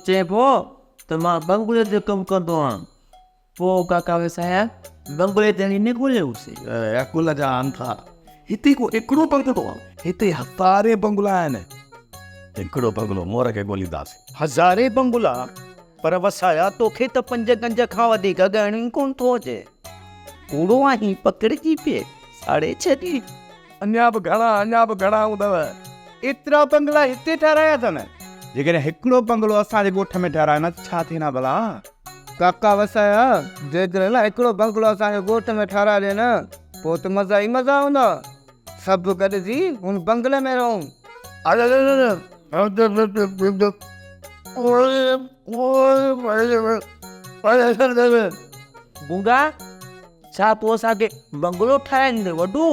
چئين پيو ته مان بنگلي تي ڪم ڪندو آهيان. پوء ڪاڪا وسايا بنگلي تي وڃي ڳوليوسين. اي عقل جا انڌا، هتي ڪو هڪڙو بنگلو آهي؟ هتي هزارين بنگلا آهن. هڪڙو بنگلو مور کي ڳولينداسين. هزارين بنگلا، پر وسايا توکي ته پنج گنج کان وڌيڪ ڳائڻ ئي ڪونه ٿو اچي. ڪوڙو آهين، پڪڙجي پئي، ساڙي ڇڏي. اڃا به گهڻا، اڃا به گهڻا هوندؤ. ايترا بنگلا هتي ٺهرايا اٿن؟ جيڪڏهن هڪڙو بنگلو اسان جي ڳوٺ ۾ ٺهرايو نه ته ڇا ٿئي ها ڀلا؟ ڪاڪا وسايا، جيڪڏهن نه هڪڙو بنگلو اسان کي ڳوٺ ۾ ٺهرائي ڏي نه، پوء ته مزا ئي مزا هوندا. سڀ گڏجي هن بنگلي ۾ رهون. گونگا، ڇا تون اسان کي بنگلو ٺاهي ڏيندين وڏو؟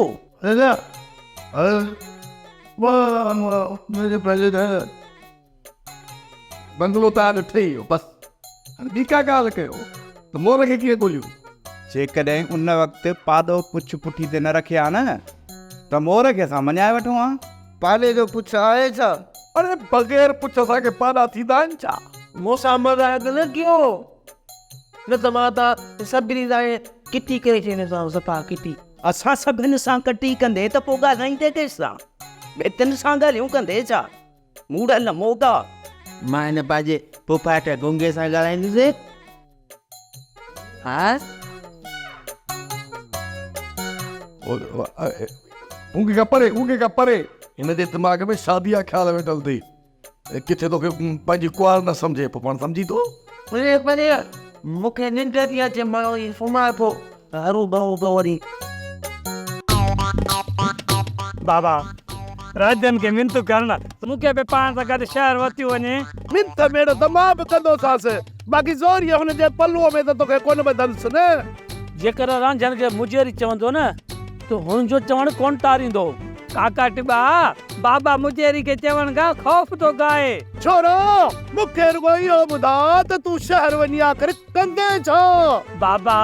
بنگلو ته هاڻي ٺهي ويو بس هاڻي ٻي ڪا ڳالهه ڪيو ته مور کي ڪيئن ڳوليون؟ جيڪڏهن ان وقت پاڏو پڇ پٺي تي نه رکي ها نه ته مور کي اسان مڃائي وٺون ها. پاڏي جو پڇ آهي ڇا؟ اڙي بغير پڇ اسان کي پاڏا ٿيندا آهن ڇا؟ مون سان مذاق نه ڪيو نه ته مان توهان سڀني سان ڪٽي ڪري ڇڏيندوسانو صفا ڪٽي. اسان سڀن سان ڪٽي ڪندين ته پوء ڳالهائيندين ڪنهن سان؟ ٻيتن سان ڳالهيون ڪندين ڇا؟ موڙهل موڳا. مان هن پنهنجي پڦاٽ گونگي سان ڳالهائيندس. ها؟ گونگي کان پري، گونگي کان پري. هن جي دماغ ۾ شادي جا خيال ويٺل اٿئي. ڪٿي توکي پنهنجي ڪنوار نه سمجهي. پوء پاڻ سمجهي ٿو. پري پري، مون کي ننڊ ٿي اچي، مان وري سمهان ٿو. هرو ڀرو ٿو وري. بابا، راجن کي منٿ ڪر نه. مون کي به پاڻ سان گڏ شهر وتيو وڃي. منٿ ميڙ ته مان به ڪندوسانس، باقي زوريء هن جي پلوء ۾ ته توکي ڪونه ٻڌندس نه. جيڪر رانجهن کي مجيري چوندو نه ته هن جو چوڻ ڪونه ٽاريندو. ڪاڪا ٽٻا، بابا مجيري کي چوڻ کان خوف ٿو کائي. ڇورو، مون کي رڳو اهو ٻڌاء ته تون شهر وڃي آخر ڪندين ڇا؟ بابا،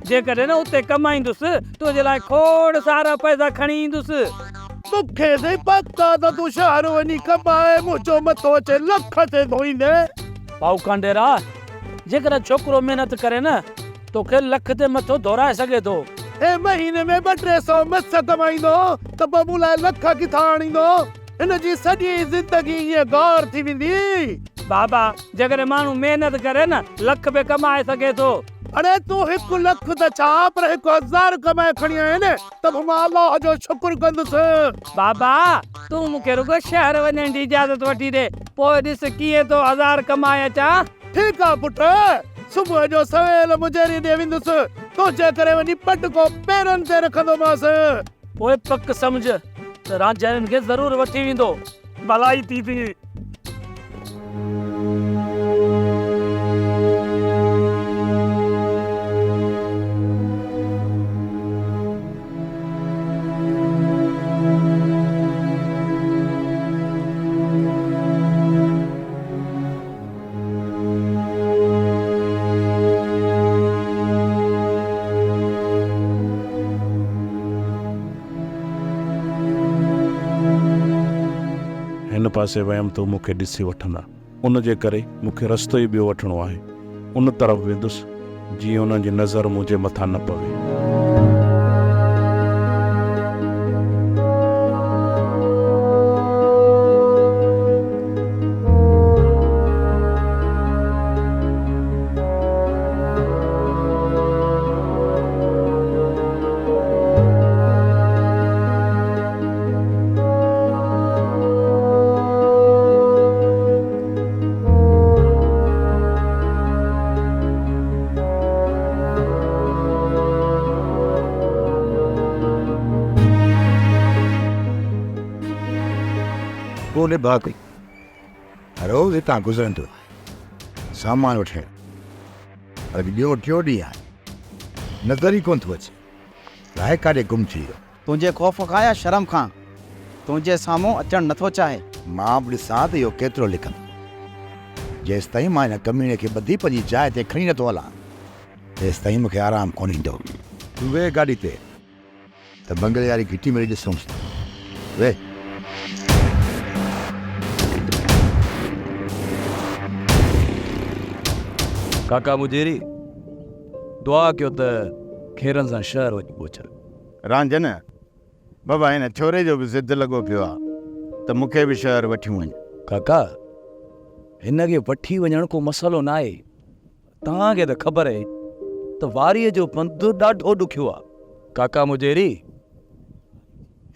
جيڪڏهن نه اتي ڪمائيندس، تنهنجي لاء کوڙ سارا پئسا کڻي ايندس. مون کي سائين پڪ آ ته تون شهر وڃي ڪمائي منهنجو مٿو اچي لک تي ڌوئيندين. ڀائو ڪانڊيرا، جيڪڏهن ڇوڪرو محنت ڪري نه، توکي لک تي مٿو ڌورائي سگهي ٿو. هي مهيني ۾ ٻه ٽي سئو مس ڪمائيندو ته پوء مون لاء لک ڪٿان آڻيندو؟ هن جي سڄي زندگي ائين گار ٿي ويندي. بابا، جيڪڏهن ماڻهو محنت ڪري نه، لک به ڪمائي سگهي ٿو. اڙي تون هڪ لک ته ڇا پر هڪ هزار ڪمائي کڻي آئين نه ته به مان الله جو شڪر ڪندس. بابا، تون مون کي رڳو شهر وڃڻ جي اجازت وٺي ڏي، پوء ڏس ڪيئن ٿو هزار ڪمائي اچان. ٺيڪ آ پٽ، صبح جو سويل مجيري ڏي ويندس، تنهنجي ڪري وڃي پٽڪو پيرن تي رکندومانس. پوء پڪ سمجهه ته رانجهرين کي ضرور وٺي ويندو. ڀلائي ٿي ٿئي. هن پاسي ويم ته هو مون کي ڏسي وٺندا. ان جي ڪري مون کي رستو ئي ٻيو وٺڻو آهي. ان طرف ويندس، جيئن انهن جي نظر منهنجي مٿان نه پوي. ڪو نڀاڳ روز هتان گذرندو آهي سامان وٺڻ. اڄ ٻيو ٽيون ڏينهن آهي نظر ئي ڪونه ٿو اچي. الائي ڪاڏي گم ٿي ويو. تنهنجي خوف کان يا شرم کان تنهنجي سامهون اچڻ نٿو چاهي. مان به ڏسان ته اهو ڪيترو لکندو. جيستائين مان هن ڪميڻي کي ٻڌي پنهنجي جاء تي کڻي نٿو هلان، تيستائين مون کي آرام ڪونه ايندو. تون ويهه گاڏي تي ته بنگلي واري گهٽي ۾ ڏسونس ٿا. ويهه. ڪاڪا مجيري، دعا ڪيو ته خيرن سان شهر وڃي پهچان. رانجهن، بابا هن ڇوري جو به ضد لڳو پيو آ ته مون کي به شهر وٺيون وڃ. ڪاڪا، هن کي وٺي وڃڻ ڪو مسئلو ناهي. توهان کي ته خبر اهي ته واريء جو پنڌ ڏاڍو ڏکيو آ. ڪاڪا مجيري،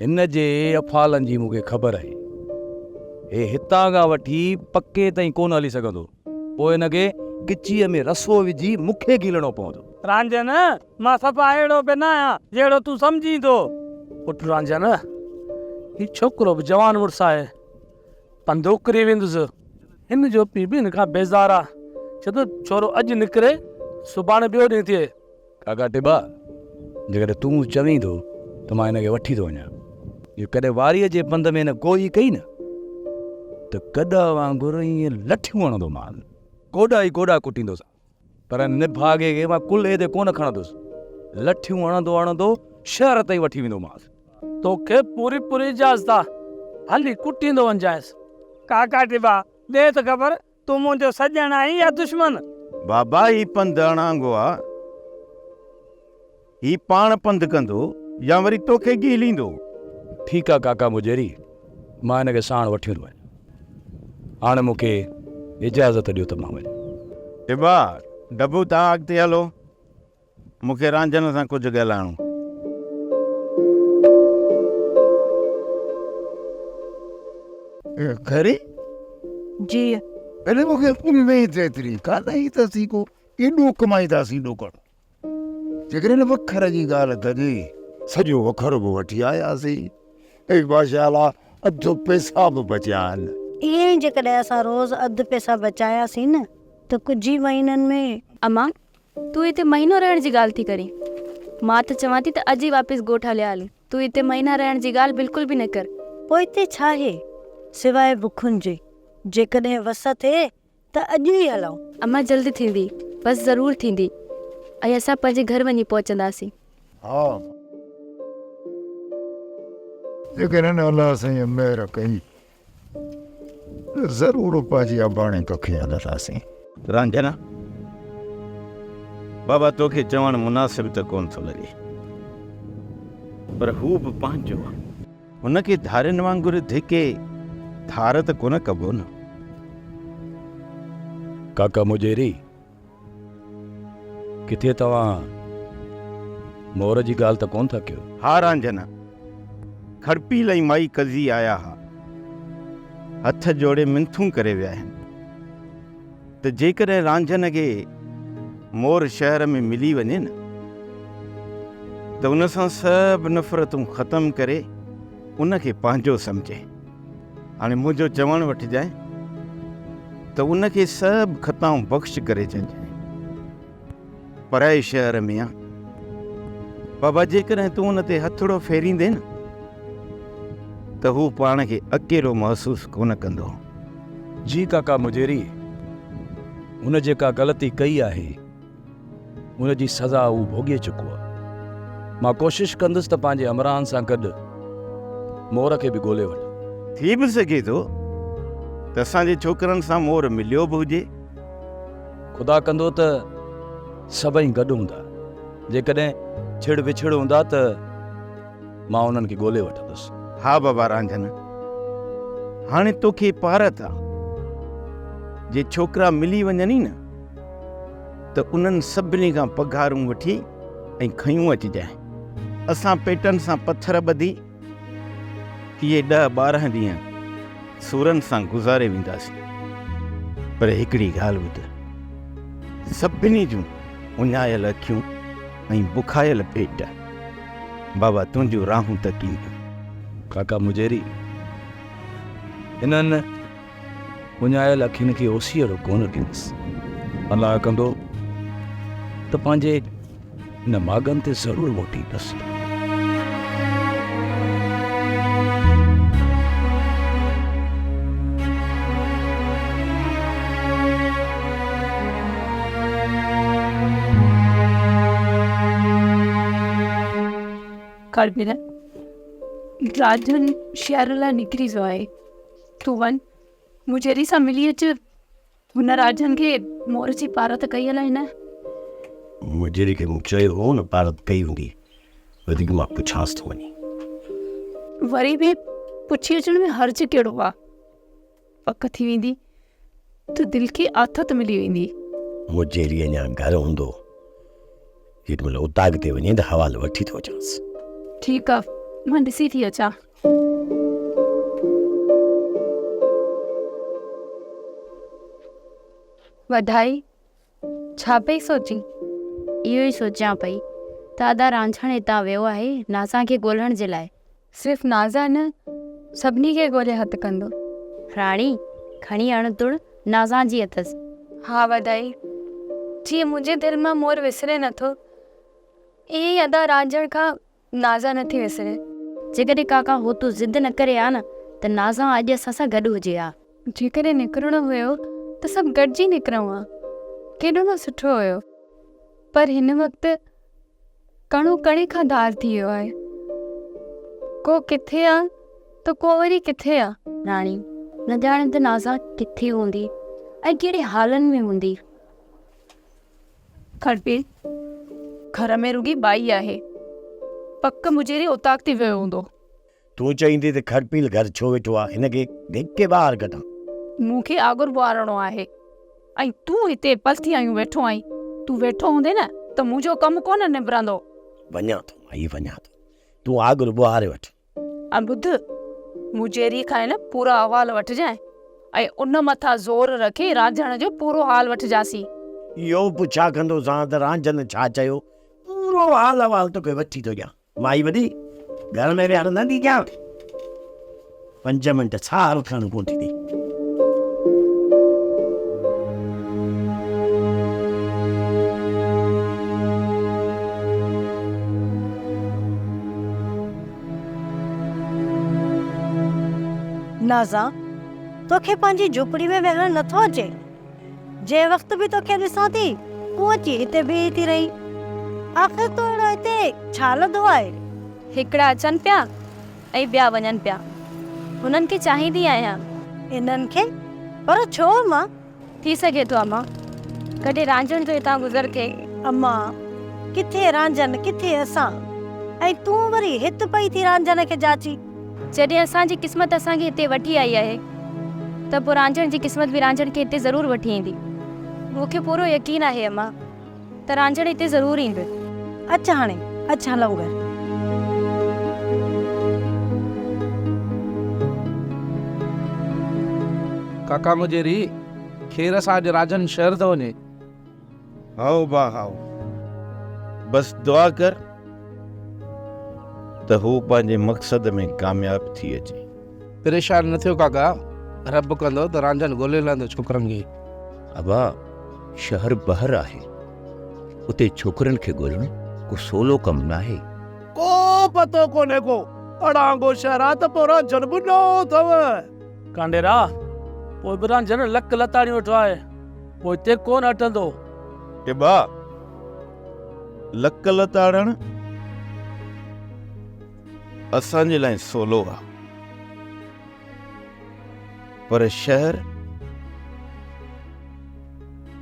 هن جي افعالن جي مون کي خبر آهي. هي هتان کان وٺي پڪي تائين ڪونه هلي سگهندو. پوء هن کي ڳچيء ۾ رسو وجهي مون کي گهلڻو پوندو. رانجهن، مان صفا اهڙو به نه آهيان، جهڙو تون سمجهين ٿو. پٽ رانجهن، هي ڇوڪرو به جوان مڙس آهي. پنڌ اڪري ويندس. هن جو پيء به هن کان بيزار آ. چئي ٿو ڇورو اڄ نڪري، سڀاڻي ٻيو ڏينهن ٿئي. ڪاڪا ٽٻا، جيڪڏهن تون چوين ٿو ته مان هن کي وٺي ٿو وڃان. جي ڪڏهن واريء جي پنڌ ۾ هن گوئي ڪئي نه ته گڏهه وانگر ائين لٺيون هڻندومانس. گوڏا ئي گوڏا ڪٽيندوسانس. پر ان نڀاڳي کي مان ڪلهي تي ڪونه کڻندس. لٺيون هڻندو هڻندو شهر تائين وٺي ويندومانس. توکي پوري پوري اجازت آ، ڀلي ڪٽيندو وڃجانس. ڪاڪا ٽٻا، ڏي ته خبر تون منهنجو سڄڻ آهين يا دشمن؟ بابا هي پنڌ اڻانگو آ. هي پاڻ پنڌ ڪندو يا وري توکي گهليندو؟ ٺيڪ آ ڪاڪا مجيري، مان هن کي ساڻ وٺيون ٿو وڃان. هاڻ مون کي اجازت ڏيو ته مان وڃان. ٽٻا، ڊبو توهان اڳتي هلو. مون کي رانجهن سان ڪجهه ڳالهائڻو. کري؟ جي. پهرين مون کي اميد ايتري ڪانه هئي ته اسين ڪو ايڏو ڪمائينداسين ڏوڪڙ. جيڪڏهن هن وکر جي ڳالهه ڪجي، سڄو وکر به وٺي آياسين ۽ ماشاء الله اڌ پئسا به بچيا آهن. ائين ئي جيڪڏهن اسان روز اڌ پئسا بچاياسين نه ته ڪجهه ئي مهينن ۾. امان، تون هتي مهينو رهڻ جي ڳالهه ٿي ڪرين. مان ته چوان ٿي ته اڄ ئي واپس ڳوٺ هليا هلون. تون هتي مهينا رهڻ جي ڳالهه بلڪل به نه ڪر. پوء هتي ڇاهي سواء بکن جي. جيڪڏهن وس ٿئي ته اڄ ئي هلون. امان جلد ٿيندي، بس ضرور ٿيندي ۽ اسان پنهنجي گهر وڃي پهچنداسين. ها. جيڪڏهن الله سائينء مهر ڪئي ته ضرور پنهنجي اباڻي ڪکي هلنداسين. رانجهنا، بابا توکي چوڻ مناسب ته ڪونه ٿو لڳي، پر هو به پنهنجو آ. هن کي ڌارين وانگر ڌڪي ڌار ته ڪونه ڪبو نه. ڪاڪا مجيري، ڪٿي توهان مور جي ڳالهه ته ڪونه ٿا ڪيو؟ ها رانجهنا، کڙپيل ۽ مائي قضي آيا ها. هٿ جوڙي منٿون ڪري ويا آهن ته جيڪڏهن رانجهن کي مور شهر ۾ ملي وڃي نه ته ان سان سڀ نفرتون ختم ڪري ان کي پنهنجو سمجهي. هاڻي منهنجو چوڻ وٺجانء ته ان کي سڀ خطائون بخش ڪري ڇڏجانء. پرائي شهر ۾ آ. بابا جيڪڏهن تون ان تي هٿڙو ڦيريندين نه ته هو پاڻ کي اڪيلو محسوس ڪونه ڪندو. جي ڪاڪا مجيري، هن جيڪا غلطي ڪئي آهي، ان جي سزا هو ڀوڳي چڪو آهي. مان ڪوشش ڪندس ته پنهنجي همراهن سان گڏ مور کي به ڳولي وٺان. ٿي به سگهي ٿو ته اسان جي ڇوڪرن سان مور مليو به هجي. خدا ڪندو ته سڀئي گڏ هوندا. جيڪڏهن ڇڙ وڇڙ هوندا ته مان انهن کي ڳولي وٺندس. ها بابا رانجهن، هاڻي توکي پارت آ. جي ڇوڪرا ملي وڃن ئي نه ته انهن سڀني کان پگهارون وٺي ۽ کنيون اچجانء. اسان پيٽن سان پٿر ٻڌي اهي ڏهه 12 ڏينهن سورن سان گذاري وينداسين. پر هڪڙي ڳالهه ٻڌ، سڀني جون اڃايل اکيون ۽ بکايل پيٽ بابا تنهنجون راهون تڪينديون. ڪاڪا مجيري، انهن اڃايل اکين کي اوسيئڙو ڪونه ڏيندس. الله ڪندو ته پنهنجي ان ماڳن تي ضرور موٽيندس. ڪربير، راجن شهر لاء نڪري ويو آهي. تون وڃ، مجيري سان ملي اچ. هن راجن کي مور جي پارت ڪئي الائي نه؟ مجيري کي مون چيو هو نه پارت ڪئي هوندي. وڌيڪ مان پڇانس ٿو وڃي. وري به پڇي اچڻ ۾ حرج ڪهڙو آ؟ پڪ ٿي ويندي ته دل کي آٿت ملي ويندي. مجيري اڃا گهر هوندو. جيڏي مهل اوطاق تي وڃي ته حوال وٺي ٿو اچانس. ٺيڪ آ مان ڏسي ٿي اچان. وڌائي، ڇا پئي سوچين؟ اهو ئي سوچيان پئي ته ادا رانجهڻ هتان ويو آهي نازان کي ڳولڻ جي لاء. صرف نازان نه، سڀني کي ڳولي هٿ ڪندو. راڻي، کڻي اڻ تڻ نازان جي اٿس. ها وڌائي، جيئن منهنجي دل مان مور وسري نٿو، ائين ئي ادا رانجهڻ کان نازان نٿي وسري. جيڪڏهن ڪاڪا هوتو ضد نه ڪري ها نه ته نازان اڄ اسان سان گڏ هجي ها. جيڪڏهن نڪرڻو هيو ته سڀ گڏجي نڪرون ها، ڪيڏو نه سٺو هيو. پر هن وقت ڪڻو ڪڻي کان ڌار ٿي ويو آهي. ڪو ڪٿي آ ته ڪو وري ڪٿي آ. راڻي، نه ڄاڻي ته نازان ڪٿي هوندي ۽ ڪهڙي حالن ۾ هوندي. کڙپي، گهر ۾ رڳي ٻائي آهي. پڪ مجيري اوطاق تي ويو هوندو. تون چئين ٿي ته کڙپيل گهر ڇو ويٺو آ، هن کي ڌڪي ٻاهر ڪڍان. مون کي آڳر ٻهارڻو آهي ۽ تون هتي پلٿي آيون ويٺو آهين. تون ويٺو هوندين نه ته منهنجو ڪم ڪونه نبرندو. وڃان ٿو مائي وڃان ٿو. تون آڳر ٻهاري وٺ. ۽ ٻڌ، مجيري کان نه پورا احوال وٺجانء ۽ ان مٿان زور رکي رانجهڻ جو پورو حال وٺجانسين. اهو پڇا ڪندوسان ته رانجهن ڇا چيو؟ پورو حال احوال توکي وٺي ٿو ڏيان. مائي وڏي، گهر ۾ ويهڻ نه ڏينجان. پنج منٽ ساهه کڻڻ ڪونه ٿي ڏئي. نازان، توکي پنهنجي جهوپڙي ۾ ويهڻ نٿو اچي؟ جنهن وقت به توکي ڏسان ٿي، تون اچي هتي بيهي ٿي رهين. آخر تو اهڙو هتي ڇا لڌو آهي؟ هڪڙا اچن پيا ۽ ٻيا وڃن پيا. هنن کي چاهيندي آهيان. انهن کي؟ پر ڇو امان؟ ٿي سگهي ٿو امان، ڪڏهن رانجهن جو هتان گذر ٿئي. امان، ڪٿي رانجهن ڪٿي اسان، ۽ تون وري هت پئي ٿي رانجهن کي جاچين. جڏهن اسان جي قسمت اسان کي هتي وٺي آئي آهي ته پوء رانجهڻ جي قسمت به رانجهڻ کي هتي ضرور وٺي ايندي. مون کي پورو يقين آهي امان ته رانجهڻ هتي ضرور ايندو. اچ هاڻي، اچ هلون گهر. ڪاڪا مجيري، خير سان اڄ راجن شهر ٿو وڃي. هائو با هائو، بس دعا ڪر ته هو پنهنجي مقصد ۾ ڪامياب ٿي اچي. پريشان نه ٿيو ڪاڪا، رب ڪندو ته رانجهن ڳولي لهندو ڇوڪرن کي. ابا، شهر بحر آهي، اتي ڇوڪرن کي ڳولڻ ڪو سولو ڪم ناهي. ڪو پتو ڪونهي ڪو، اڙانگو شهر آ ته پوء رانجهن به نئون اٿو. ڪانڊيرا، پوء به رانجهن لڪ لتاڙيون ويٺو آهي. پوئتي ڪونه هٽندو. ٽٻا، لڪ لتاڙڻ اسان جي لاء سولو آ، پر شهر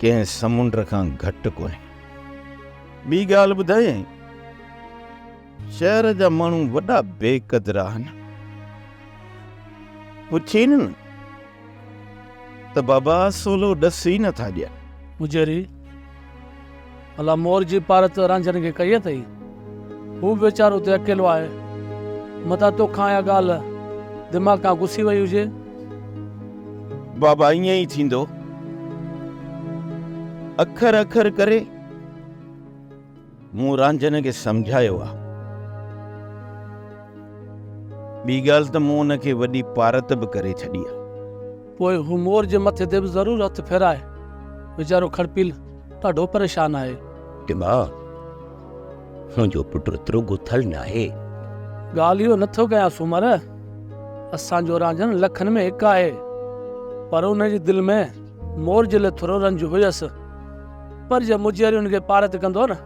ڪنهن سمنڊ کان گهٽ ڪونهي. ٻي ڳالهه ٻڌايائين، شهر جا ماڻهو وڏا بي قدر آهن. پڇين نه ته بابا سولو ڏس ئي نٿا ڏين. مجيري، الا مور جي پارت رانجهن کي ڪئي اٿئي. هو به ويچارو اتي اڪيلو آهي. متان توکان اها ڳالهه دماغ کان گسي وئي هجي. بابا ائين ئي ٿيندو. اکر اکر ڪري مون رانجهن کي سمجهايو آ. ٻي ڳالهه ته مون ان کي وڏي پارت به ڪري ڇڏي آ. پوء هو مور جي مٿي تي به ضرور هٿ ڦيرائي. ويچارو کڙپيل ڏاڍو پريشان آهي. ٽما، منهنجو پٽ ايترو گٿل ناهي. ڳالهه اهو نٿو ڪيان سومر، اسان جو رانجهن لکن ۾ هڪ آهي. پر ان جي دل ۾ مور جي لاء ٿورو رنج هيس. پر جي مجيري ان کي پارت ڪندو نه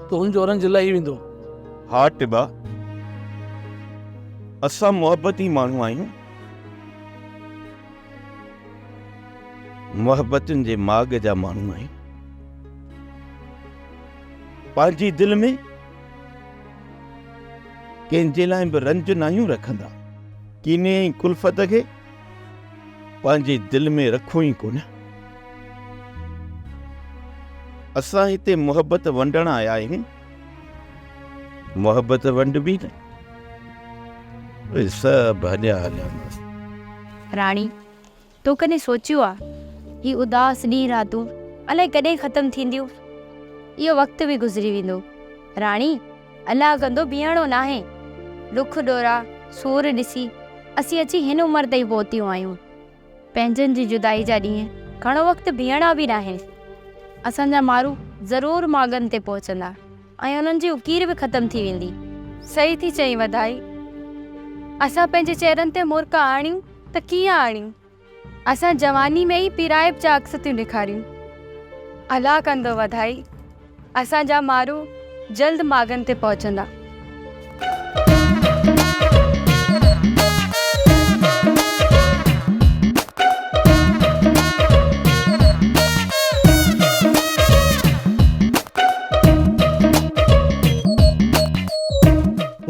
ته هن جو رنج لهي ويندو. ها ٽٻا، اسان محبتي ماڻهو آهيون. محبتن جي ماڳ جا ماڻهو آهيون. پنهنجي دل ۾ ڪنهن جي لاء به رنج ناهيون رکندا. ڪيني ۽ ڪلفت کي پنهنجي دل ۾ رکون ئي ڪونه. اسان هتي محبت ونڊڻ آيا آهيون. محبت ونڊبي نه اهي سڀ هليا هليا ويندا. راڻي، تو ڪڏهن سوچيو آ، هي اداس ڏينهن راتون الائي ڪڏهن ختم ٿينديون؟ اهو وقت به گذري ويندو. راڻي، الله ڪندو بيهڻو ناهي. ڏک ڏورا، سور ڏسي اسين اچي هن عمر تائين پهتيون آهيون. پنهنجن جي جدائي جا ڏينهن گهڻو وقت بيهڻا به ناهن. اسان جا مارو ضرور ماڳن تي پهچندا ۽ انهن جي اڪير به ختم ٿي ويندي. صحيح ٿي چئين وڌائي. اسان پنهنجي چهرن تي مرڪ آڻيون ته ڪيئن آڻيون؟ اسان جواني ۾ ئي پيرائپ جا عڪس ٿيون ڏيکاريون. الله ڪندو وڌائي، اسان جا مارو جلد ماڳن تي پهچندا.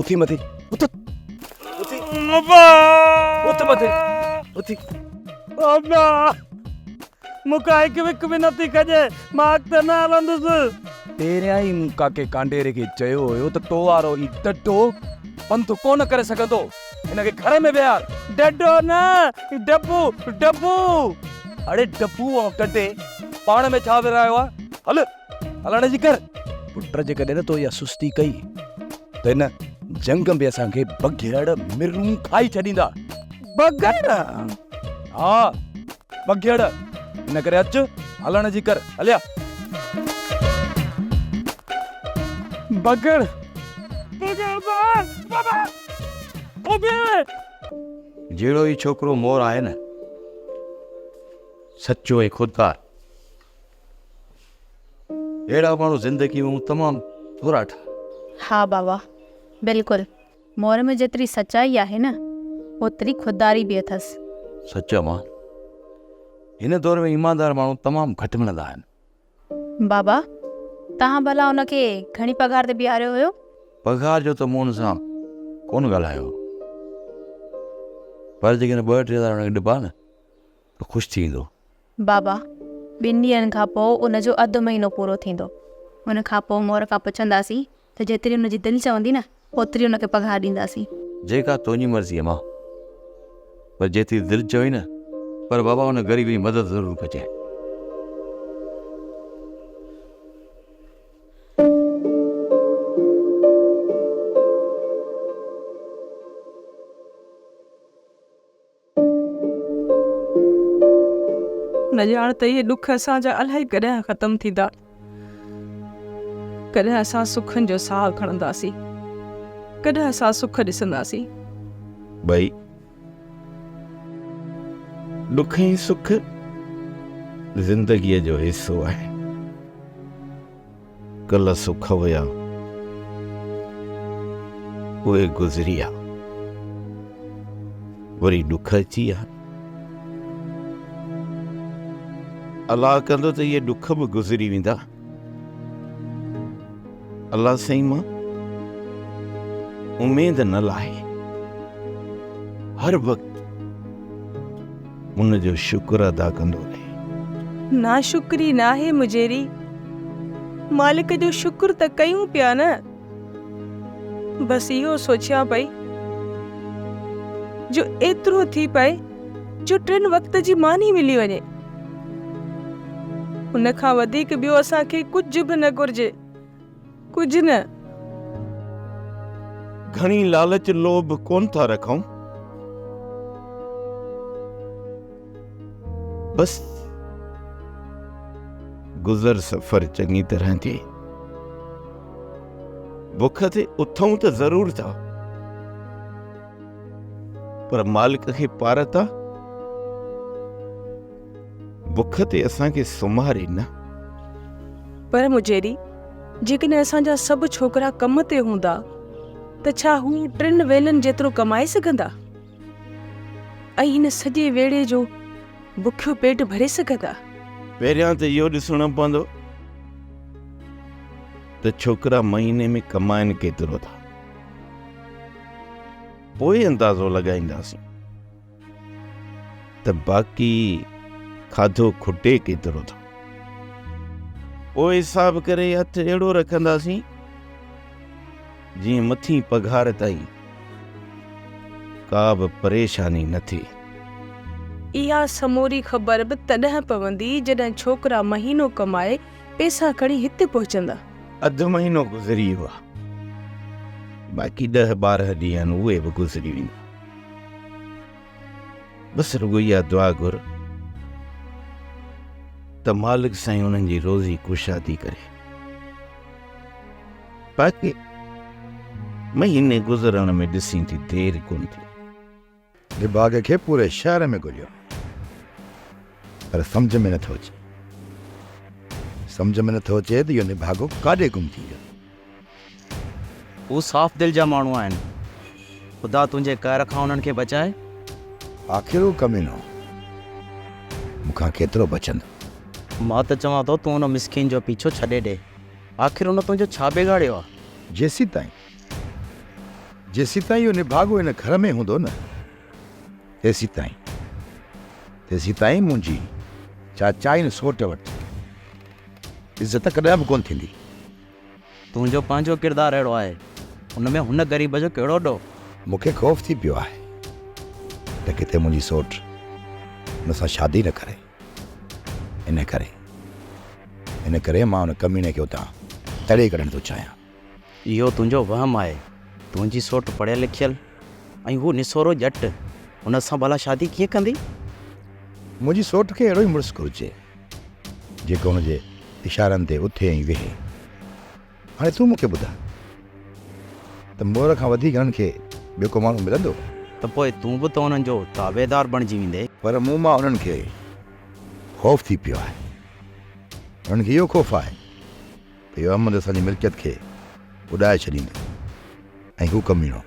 اٿي مٿي اٿ. اٿي. اٿ مٿي اٿي. ابا مون کان هڪ وک به نٿي کڄي، مان اڳتي نه هلندس. پهريان ئي مون ڪاڪي ڪانڊيري کي چيو هيو ته تو وارو هي ڊڊو پنڌ ڪونه ڪري سگهندو، هن کي گهر ۾ ويهار. ڊڊو نه، ڊبو، ڊبو. اڙي ڊبو ۽ ڊڊي پاڻ ۾ ڇا ورهايو آهي؟ هل، هلڻ جي ڪر. پٽ جيڪڏهن نه تو اها سستي ڪئي ته هن جنگ ۾ اسان کي بگهڙ مرون کائي ڇڏيندا. بگهڙ؟ ها بگهڙ، ان ڪري اچ هلڻ جي ڪر، هليا. بگهڙ، بگهڙ بابا، ابي. جهڙو هي ڇوڪرو مور آهي نه، سچو ۽ خوددار. اهڙا ماڻهو زندگي ۾ مون تمام ٿورا ڏٺا. ها بابا بلڪل مور ۾ جيتري سچائي آهي نه اوتري خودداري به اٿس. سچ امان هن دور ۾ ايماندار ماڻهو تمام گهٽ ملندا آهن. بابا توهان ڀلا ان کي گهڻي پگهار تي بيهاريو هيو؟ پگهار جو ته مون ان سان ڪونه ڳالهايو هو پر جيڪڏهن ٻه ٽي هزار هن کي ڏبا نه ته خوش ٿي ويندو. بابا، ٻن ڏينهن کان پوء ان جو اڌ مهينو پورو ٿيندو. ان کان پوء مور کان پڇنداسين ته جيتري ان جي دل چوندي نه، اوتري ان کي پگهار ڏينداسين. جيڪا تنهنجي مرضي امان. پر جيتري دل چوي نه، پر بابا ان غريب جي مدد ضرور ڪجانء. نه ڄاڻ ته اهي ڏک اسان جا الائي ڪڏهن ختم ٿيندا. ڪڏهن اسان سکن جو ساهه کڻنداسين. ڪڏهن اسان سک ڏسنداسين. ٻئي ڏک ۽ سک زندگيء جو حصو آهن. ڪلهه سک هيا، اهي گذري ويا، وري ڏک اچي ويا. الله ڪندو ته اهي ڏک به گذري ويندا. الله سائين مان اميد نه لاهي، هر وقت ان جو شڪر ادا ڪندو رهي. ناشڪري ناهي مجيري، مالڪ جو شڪر ته ڪيون پيا نه. بس اهو سوچيان پئي جو ايترو ٿي پئي جو ٽن وقت جي ماني ملي وڃي. ان کان وڌيڪ ٻيو اسان کي ڪجهه به نه گهرجي، ڪجهه نه. گهڻي لالچ لوڀ ڪونه ٿا رکون. بس گذر سفر چڱي طرح ٿئي. بک تي اٿون ته ضرور ٿا، پر مالڪ کي پارت آ، بک تي اسان کي سمهاري نه. پر مجيري، جيڪڏهن اسان جا سڀ ڇوڪرا ڪم تي هوندا ته ڇا هو ٽن ويلن جيترو ڪمائي سگهندا؟ ۽ هن سڄي ويڙهي جو بکيو پيٽ ڀري سگهندا؟ پهريان ته اهو ڏسڻو پوندو ته ڇوڪرا مهيني ۾ ڪمائن ڪيترو ٿا. پوء اندازو لڳائينداسين ته باقي کاڌو کٽي ڪيترو ٿو. پوء حساب ڪري هٿ اهڙو رکنداسين جيئن مٿين پگهار تائين ڪا به پريشاني نه ٿئي. اها سموري خبر به تڏهن پوندي جڏهن ڇوڪرا مهينو ڪمائي پئسا کڻي هتي پهچندا. اڌ مهينو گذري ويو آهي. باقي ڏهه 12 ڏينهن آهن اهي به گذري ويندا. بس رڳو اها دعا گهر ته مالڪ سائين انهن جي روزي ڪشادي ڪري. باقي مهيني گذرڻ ۾ ڏسين ٿي دير ڪونه ٿي. نڀاڳ کي پوري شهر ۾ ڳوليو پر سمجهه ۾ نٿو اچي. سمجهه ۾ نٿو اچي ته اهو نڀاڳو ڪاڏي گم ٿي ويو. هو صاف دل جا ماڻهو آهن. خدا تنهنجي قهر کان انهن کي بچائي. آخر هو ڪمينو مون کان ڪيترو بچندو. مان ته چوان ٿو تون ان مسڪين جو پيڇو ڇڏي ڏي. آخر هن تنهنجو ڇا بگاڙيو آهي؟ جيسيتائين جيسيتائين اهو نڀاڳو هن گهر ۾ هوندو نه، تيسيتائين تيسيتائين منهنجي چاچائين سوٽ وٽ عزت ڪڏهن به ڪونه ٿيندي. تنهنجو پنهنجو ڪردار اهڙو آهي، ان ۾ هن غريب جو ڪهڙو ڏوهه؟ مون کي خوف ٿي پيو آهي ته ڪٿي منهنجي سوٽ هن سان شادي نه ڪري. ان ڪري ان ڪري مان ان ڪميڻي کي اتان تڙي ڪڍڻ ٿو چاهيان. اهو تنهنجو وهم آهي. تنهنجي سوٽ پڙهيل لکيل ۽ هو نسورو ڄٽ، هن سان ڀلا شادي ڪيئن ڪندي؟ منهنجي سوٽ کي اهڙو ئي مڙس گهرجي، جيڪو هن جي اشارن تي اٿي ۽ ويهي. هاڻي تون مون کي ٻڌاء ته مور کان وڌيڪ هنن کي ٻيو ڪو ماڻهو ملندو؟ ته پوء تون به ته انهن جو تابعدار بڻجي ويندين. پر مون مان انهن کي خوف ٿي پيو آهي. انهن کي اهو خوف آهي ته اهو احمد اسان جي ملڪيت کي اڏائي ڇڏيندو ۽ هو ڪميڻو،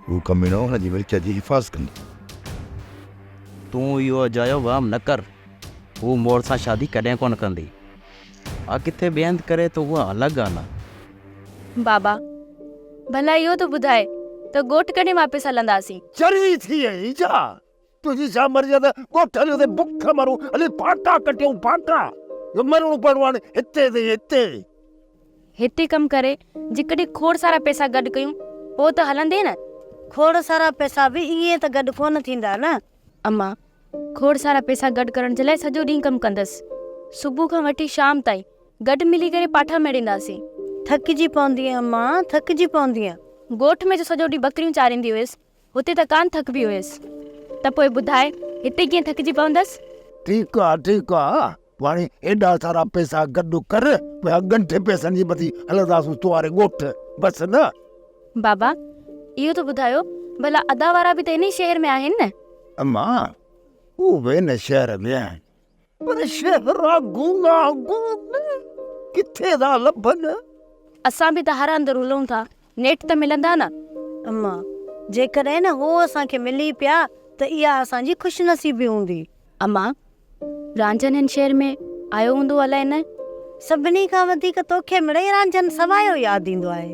هو ڪميڻو هن جي ملڪيت جي حفاظت ڪندو. تون اهو اجايو وهم نه ڪر. هوء مور سان شادي ڪڏهن ڪونه ڪندي. ها ڪٿي ٻئي هنڌ ڪري ته اها الڳ ڳالهه آ. بابا، ڀلا اهو ته ٻڌاء ته ڳوٺ ڪڏهن واپس هلنداسين؟ چري ٿي آهين ڇا؟ تنهنجي ڇا مرضي آ ته ڳوٺ هليو ته بک مرون، هلي ڦاٽا ڪٽيون ڦاٽا. جو مرڻو پوڻو هاڻي هتي ته هتي. هتي ڪم ڪري جيڪڏهن کوڙ سارا پئسا گڏ ڪيون پوء ته هلندين نه؟ کوڙ سارا پئسا به ائين ته گڏ ڪونه ٿيندا نه. اما، کوڙ سارا پئسا گڏ ڪرڻ جي لاء سڄو ڏينهن ڪم ڪندس. صبح کان وٺي شام تائين گڏ ملي ڪري پاٺا ميڙينداسين. ٿڪجي پوندينء اما، ٿڪجي پوندينء. ڳوٺ ۾ جو سڄو ڏينهن ٻڪريون چاريندي هيس، هتي ته ڪانه ٿڪبي هيس. ته پوء ٻڌاء، هتي ڪيئن ٿڪجي پوندس؟ ٺيڪ آ، ٺيڪ آ. پوء هاڻي ايڏا سارا پئسا گڏ ڪر، پوء ڳنڍ پئسن جي مٿي هلنداسون تو واري ڳوٺ، بس نه؟ بابا، اهو ته ٻڌايو، ڀلا ادا وارا به ته ان ئي شهر ۾ آهن نه؟ اما، هو به ان شهر ۾ آهن، پر شهر آ گونا گون، ڪٿي ٿا لڀن؟ اسان به ته هر هنڌ رلون ٿا، نيٺ ته ملندا نه؟ اما، جيڪڏهن نه هو اسان کي ملي پيا ته اها اسان جي خوش نصيبي هوندي. اما، رانجهن هن شهر ۾ آيو هوندو الائي نه؟ سڀني کان وڌيڪ توکي مڙئي رانجهن سوايو ياد ايندو آهي.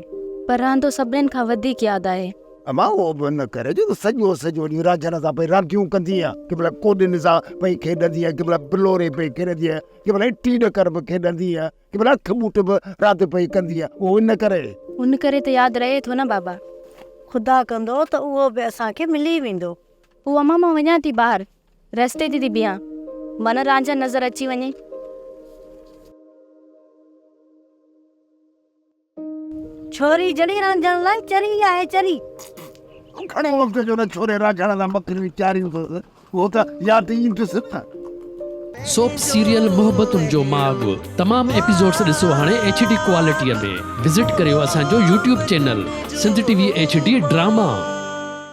پر رانڌو سڀنين کان وڌيڪ ياد آهي. امان اهو به ان ڪري جو تون سڄو سڄو ڏينهن رانجهن سان پئي رانديون ڪندي آهين، ڪنهن مهل ڪوڏين سان پئي کيڏندي آهين، ڪنهن مهل بلوري پئي کيڏندي آهين، ڪنهن مهل اٽي ڏڪر به کيڏندي آهين، ڪنهن مهل اک ٻوٽ به راند پئي ڪندي آهين، اهو ان ڪري. ان ڪري ته ياد رهي ٿو نه بابا. خدا ڪندو ته اهو به اسان کي ملي ويندو. پوء امان مان وڃان ٿي ٻاهر. رستي تي ٿي بيهان، من رانجهن نظر اچي وڃي. ڇوري جڙي رانجهڻ لاء چري آهي چري. گهڻو وقت جو نه ڇوري رانجهڻ سان ٻڪريون چاريون اٿس، اهو ته ياد ايندس نه. سوپ سيريل محبتن جو ماڳ تمام ايپيسوڊس ڏسو هاڻي ايڇ ڊي ڪوالٽي ۾ وزٽ ڪريو اسان جو YouTube channel Sindh T V H D drama.